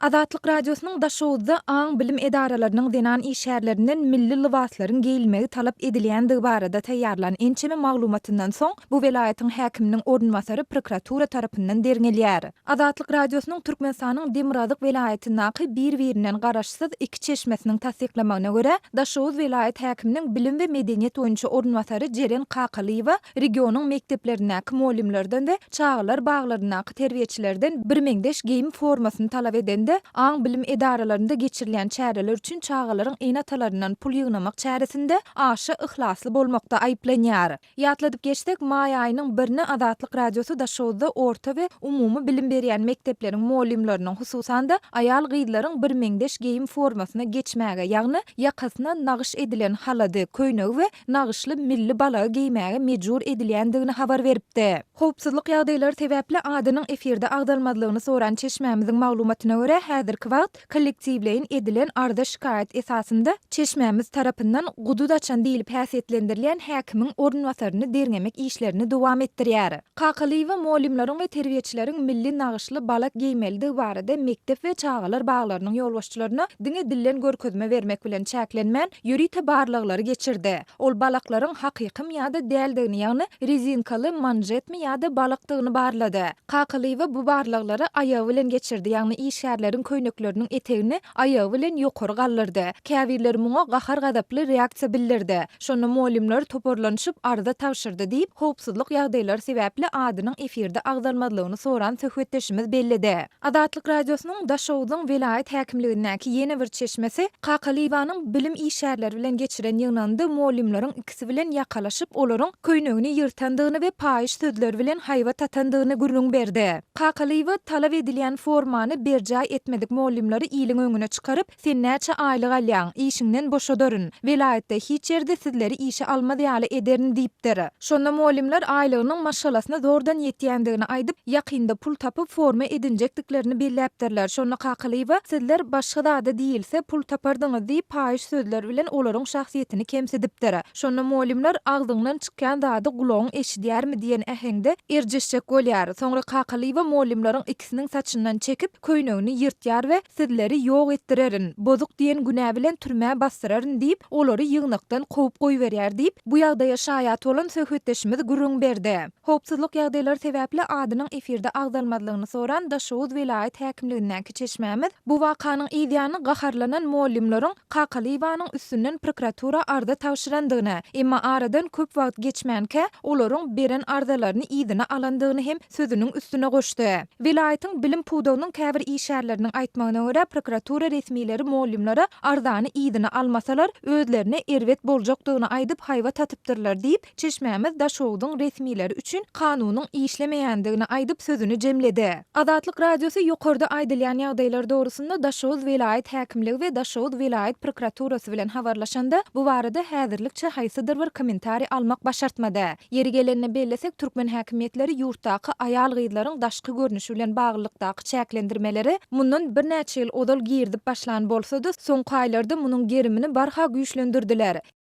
Azatlyk Radiosynyň Daşoguzda aň-bilim edaralarynyň zenan işgärlerinden milli lybaslaryň geýilmegi talap edilýändigi barada taýýarlan ençeme maglumatyndan soň, bu welaýatyň häkiminiň orunbasary prokuratura tarapyndan derňelýär. Azatlyk Radiosynyň Türkmenistanyň demirgazyk welaýatyndaky bir-birinden garaşsyz iki çeşmesiniň tassyklamagyna görä, Daşoguz welaýat häkiminiň bilim we medeniýet boýunça orunbasary Jeren Kakalyýewa regionyň mekdeplerindäki mugallymlardan we çagalar baglaryndaky terbiýeçilerden birmeňzeş geýim formasyny talap edende, aň-bilim edaralarynda geçirilýän çäreler üçin çagalaryň ene-atalaryndan pul ýygnamak çäresinde aşa yhlasly bolmakda aýyplanýar. Ýatladyp geçsek, maý aýynyň birine Azatlyk Radiosy Daşoguzda orta we umumy bilim berýän mekdepleriň mugallymlarynyň, hususan-da, aýal-gyzlaryň birmeňzeş geýim formasyna geçmäge, ýagny ýakasyna nagyş edilen halady, köýnegi we nagyşly milli balagy geýmäge mejbur edilýändigini habar beripdi. Howpsuzlyk ýagdaýlary sebäpli adynyň efirde agzalmazlygyny soran çeşmämiziň maglumatyna görä, häzirki wagt kollektiwleýin edilen arza-şikaýat esasynda çeşmämiz tarapyndan guduz açan diýlip häsiýetlendirilýän häkimiň orunbasaryny derňemek işlerini dowam etdirýär. Kakalyýewa mugallymlaryň we terbiýeçileriň milli nagyşly balak geýmelidigi barada mekdep we çagalar baglarynyň ýolbaşçylaryna diňe dilden görkezme bermek bilen çäklenmän, ýörite barlaglary geçirdi. Ol balaklaryň hakykymy ýa-da däldigini, ýagny rezinkaly manžetmi ýa-da balakdygyny barlady. Kakalyýewa bu barlaglary aýagy bilen geçirdi, ýagny işgärleriň köýnekleriniň etegini aýagy bilen ýokary galdyrdy. Käbirleri muňa gahar-gazaply reaksiýa bildirdi. Şonda mugallymlar toparlanyşyp arza tabşyrdy diýip, howpsuzlyk ýagdaýlary sebäpli adynyň efirde agzalmazlygyny soran söhbetdeşimiz belledi. Azatlyk Radiosynyň Daşogzuň welaýat häkimligindäki ýene bir çeşmesi Kakalyýewanyň bilim işgärleri bilen geçiren ýygnagynda mugallymlaryň ikisi bilen ýakalaşyp, olaryň köýnegini ýyrtandygyny we paýyş sözler bilen haýbat atandygyny gürrüň berdi. Kakalyýewa talap edilýän formany berjaý etmedik mugallymlary iliň öňüne çykaryp, Sen näçe aýlyk alýaň? Işiňden boşadaryn. Welaýatda hiç ýerde sizleri işe almaz ýaly ederin diýipdir. Şonda mugallymlar aýlygynyň maşgalasyna zordan ýetýändigini aýdyp, ýakynda pul tapyp forma edinjekdiklerini belläpdirler. Şonda Kakalyýewa, Sizler başga zada diýilse pul tapardyňyz diýip paýyş sözler bilen olaryň şahsyýetini kemsidipdir. Şonda mugallymlar Agzyňdan çykýan zady gulagyň eşidýärmi diýen äheňde erjeşjek bolýar. Soňra Kakalyýewa mugallymlaryň ikisiniň saçyndan çekip, köýnegini ýyrtýar we Sizleri ýok etdirerin, bozuk diýen günä bilen türmä basdyraryn diýip, olary ýygnakdan kowup goýberýär diýip, bu ýagdaýa şaýat bolan söhbetdeşimiz gürrüň berdi. Howpsuzlyk ýagdaýlary sebäpli adynyň efirde agzalmazlygyny soran Daşoguz welaýat häkimligindäki çeşmämiz bu wakanyň yzýany gaharlanan mugallymlaryň Kakalyýewanyň üstünden prokuratura arza tabşyrandygyny, emma aradan köp wagt geçmänkä, olaryň beren arzalaryny yzyna alandygyny hem sözüniň üstüne goşdy. Welaýatyň bilim pudagynyň käbir işgärleriniň aýtmagyna görä, prokuratura resmileri mugallymlara arzany yzyna almasalar, özlerine erbet boljakdygyny aýdyp haýbat atypdyrlar diýip, çeşmämiz Daşogzuň resmileri üçin kanunyň işlemeýändigini aýdyp sözüni jemledi. Azatlyk Radiosy ýokarda aýdylýan ýagdaýlar dogrusynda Daşoguz welaýat häkimligi we Daşoguz welaýat prokuraturasy bilen habarlaşanda, bu barada häzirlikçe haýsydyr bir kommentariý almak başartmady. Ýeri gelende bellesek, türkmen häkimiýetleri ýurtdaky aýal-gyzlaryň daşky görnüşi bilen baglylykdaky çäklendirmeleri mundan birnäçe ýyl ozal girizip başlan bolsa-da, soňky aýlarda munuň gerimini barha güýçlendirdiler.